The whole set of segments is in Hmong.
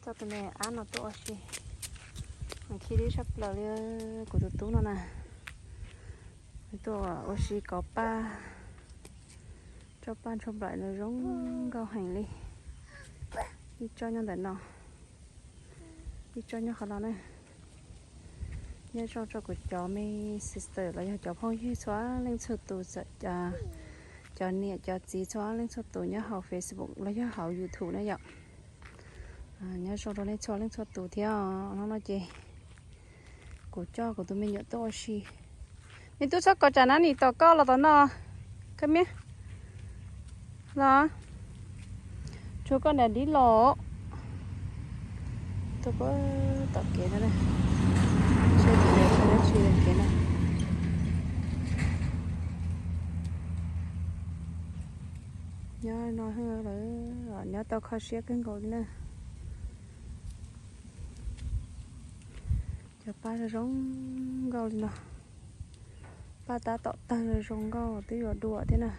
Coj tus me ab no tuaj ua si, mas khib dib tshaj plaws li. Kuv tus tub no na, tuaj ua si kov paj, tsob paj ntshua nplaim no zoo nkauj heev li. Ib tsob nyob ntawm no, ib tsob nyob qhov no na. Nyob zoo rau kuv cov me sister los yog cov phooj ywg txhua leej txhua tus, cov niam cov txiv txhua leej txhua tus nyob hauv Facebook los yog hauv YouTube na yom. Nyob zoo rau nej txhua leej txhua tus thiab. Hnub no ces kuv coj kuv tus me nyuam tuaj ua si. Me tub, txhob kov tsam nab nim tom koj los tom no. Koj miab los, tsuag koj nram dib los. Tuaj puag tom kev no, seb kuv yuav ua dab tsi kev no. Nyob no lawm, nyob tau kho siab kawg nkaus li na. Cov paj zoo zoo nkauj li no, paj tab tom tawg zoo nkauj twb yuav dua thiab na.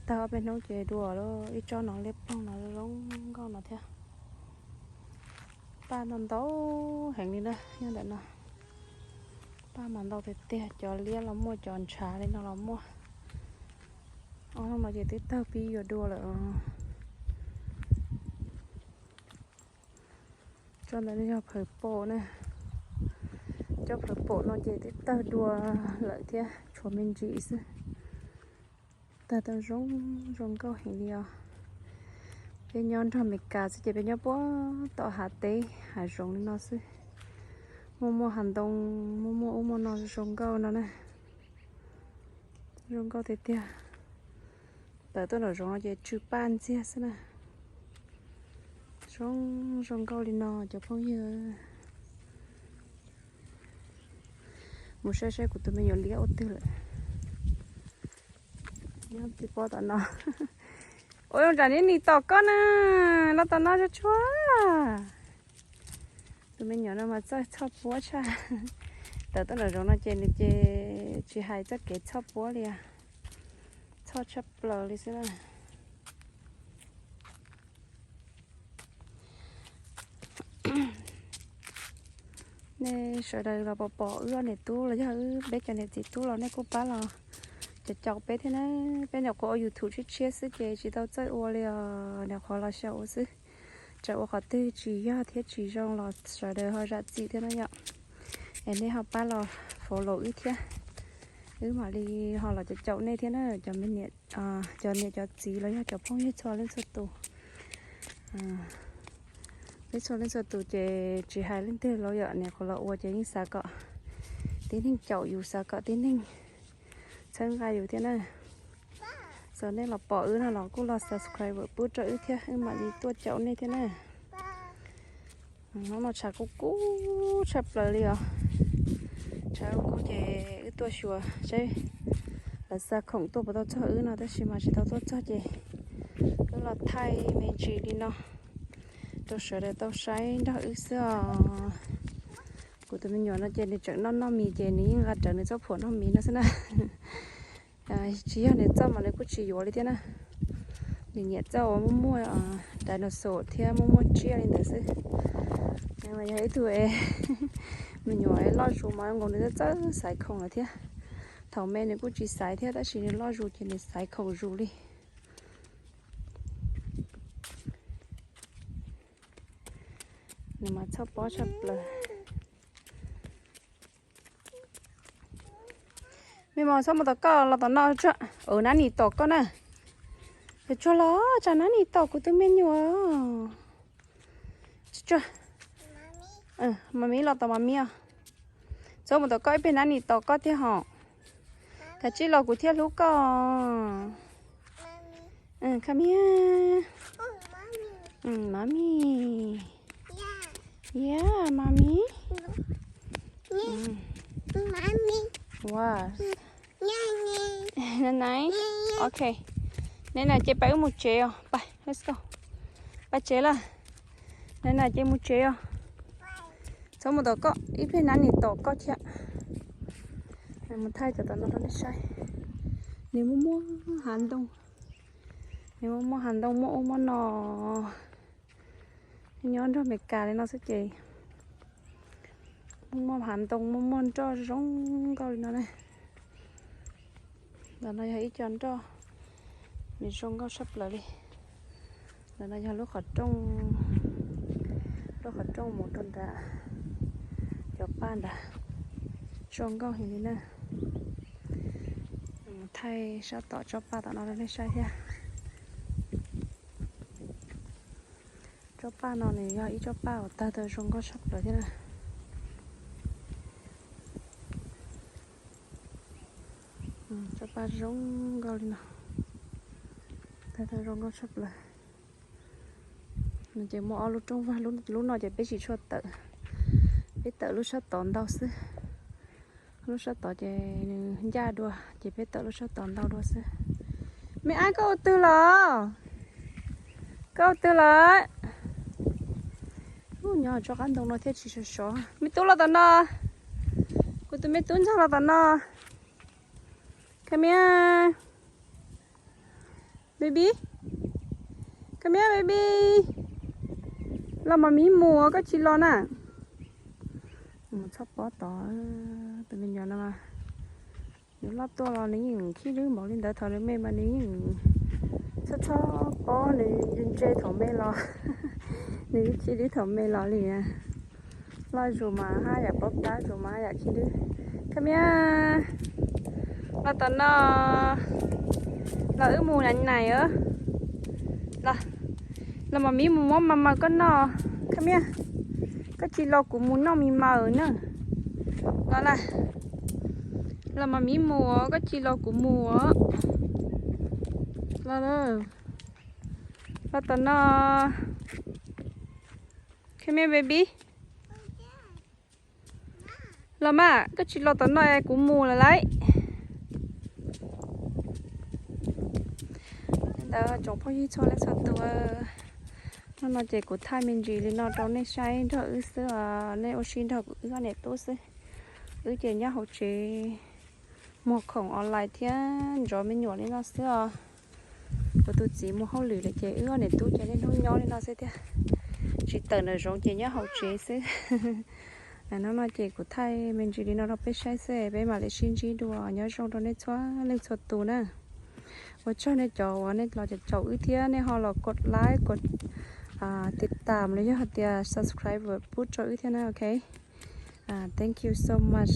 Tawg ob peb hnub ces dua lawm. Ib tsob no liab ploog no zoo nkauj no thiab. Paj no ntau heev li na, nyob ntawm no. Paj mas ntau tiag tiag, cov liab los muaj, cov ntshav li no los muaj. Ob hnub no ces twb tawg pib yuav dua lawm. Tsob ntawd yog purple na. Cov purple no ces twb tawg dua lawm thiab, tshuav me ntsis xwb. Tawg tau zoo zoo nkauj heev li os. Peb nyob nrog Amelikas xwb ces peb nyob puag tom hav teb hav zoov li no xwb. Muaj muaj hav ntoo, muaj muaj ub muaj no zoo nkauj no na. Zoo nkauj tiag tiag. Tawm tuaj nram zoov no ces tsw paj ntxiag xwb na. Zoo zoo nkauj li no cov phooj ywg. Mus saib saib kuv tus me nyuam liab ua twg lawm. Nyob tsis pob tom no. Ua zoo tsam neb nim tom koj na, los tom no tsuag tsuag. Tus me nyuam no mas txawj txhoj puab tshaj. Tawm tuaj nram zoov no ces nws ces tsis hais txoj kev txhoj puab li, txhoj tshaj plaws li xwb na. Nej sawv daws los pom pom wb ob niam tub los yog wb peb cov niam txiv tub los nej kuj pab los caum caum peb thiab na. Peb nyuam qhuav ua YouTube tshiab tshiab xwb ces tsis tau txawj ua li os, nyuam qhuav los xyaum ua xwb. Txawm ua qhov twg tsis yog thiab tsis zoo los sawv daws ho zam txim thiab na yom. Es nej ho pab los follow wb thiab, wb mam li ho los caum caum nej thiab na, cov me niam, cov niam cov txiv los yog cov phooj ywg txhua leej txhua tus. Peb txhua leej txhua tus ces tsis hais leej twg los yom, nyuam qhuav los ua ces yeej xav kom tib neeg caum yus, xav kom tib neeg txhawb nqa yus thiab na. Txawm nej los pom wb no los kuj los subscribe pub rau wb thiab, wb mam li tuaj caum nej thiab na. Hnub no tshav kub kub tshaj plaws li os. Tshav kub kub ces wb tuaj xyuas saib lawv xa khoom tuaj puas tau txog wb no, tab sis mas tsis tau tuaj txog ces wb los thaij me ntsis li no rau sawv daws tau saib nrog wb xwb os. Kuv tus me nyuam no ces nws tseem noj noj mis ces nws yeej nqa rawv nws txoj phuam noj mis no xwb na. Tsis yog nws txoj mas nws kuj tsis yuav li thiab na. Nws nyiam txoj uas muaj muaj dinosaur thiab muaj muaj tsiaj li ntawd xwb. Nws mas yog ib tug me nyuam loj zus mas nkaus nws txawj xaiv khoom lawm thiab. Thaum me nws kuj tsis xaiv thiab, tab sis nws loj zus ces nws xaiv khoom zus li. Nws mas txhoj pob tshaj plaws. Me mos, txhob mus tom koj, los tom no tsuag. Nab nim tom koj na. Tsuag los tsam nab nim tom kuv tus me nyuam. Tsuag. Mas miv los tom mas miv os. Txhob mus tom koj ib pliag nab nim tom koj thiab hos. Kav tsij los kuv thiaj hlub koj. Come here. Mommy. Yeah, mommy. What? Nice. Ok. Neb na ces peb wb mus tsev os. Pab, let's go. Pab tsev lawm. Neb na ces mus tsev os. Txhob mus tom koj, ib pliag nab nim tom koj thiab. Mus thaij cov tom no rau nej saib. Nws muaj muaj hav ntoo. Nws muaj muaj hav ntoo, muaj ub muaj no. Nyob nrog Amelikas li no xwb ces muaj muaj hav ntoo, muaj muaj nroj zoo nkauj li no ne. Ntawm no yog ib co nroj, nws zoo nkauj tshaj plaws li. Ntawm no yog lub qhov rooj, lub qhov rooj mus rau nram cov paj nrad, zoo nkauj heev li na. Thaij sab tom tsob paj tom no rau nej saib thiab. Tsob paj no nws yog ib tsob paj uas tawg tau zoo nkauj tshaj plaws thiab na. Tsob paj zoo nkauj li no, tawg tau zoo nkauj tshaj plaws. Ces muaj ob lub rooj vag, lub no ces peb tsis tshua tawm, peb tawm lub sab tod ntau xwb. Lub sab tod ces nws ncaj dua ces peb tawm lub sab tod ntau dua xwb. Me ab, koj ua twg los? Koj ua twg lawm? Nyob tsob qab ntoo no thiaj tsis sov sov. Me tub los tom no. Kuv tus me tub ntxawg los tom no. Come here, baby. Come here, baby. Los mam mib mus, koj tsis los na. Mus txhob pob tod. Tus me nyuam no mas nws loj tuaj los nws yeej khib dwb npaum li ntawd. Thaum nws me mas nws yeej txhob txhob pob, nws ntse thaum me los. Nws khib dwb thaum me los li. Loj zus mas haj yam pob plab, zus mas haj yam khib dwb. Come here. Los tom no. Los wb mus nais nais os. Los, los mam mib mus muab mas mas koj noj. Come here. Koj tsis los kuv mus noj mis mas na. Los na. Los mam mib mus, koj tsis los kuv mus. Los, los tom no. Come here, baby. Los mas, koj tsis los tom no es kuv mus lawm lauj. Ntawd tsoom phooj ywg txhua leej txhua tus, hnub no ces kuv thaij me ntsis li no rau nej saib nrog wb xwb os, nej ua si nrog kuv wb ob niam tub xwb. Wb ces nyob hauv tsev muag khoom online thiab ntsov me nyuam li no xwb os. Kuv tus txiv mus hauj lwm lawm ces wb ob niam tub ces niaj hnub nyob li no xwb thiab, tsis tawm nram zoov ces nyob hauv tsev xwb. Hnub no ces kuv thaij me ntsis li no rau peb saib xwb, peb mam li sib ntsib dua, nyob zoo rau nej txhua leej txhua tus na. Ua tsaug nej cov uas nej los caum wb thiab nej ho los kos like, kos tiv tam los yog hais tias subscribe pub rau wb thiab na, ok. Thank you so much.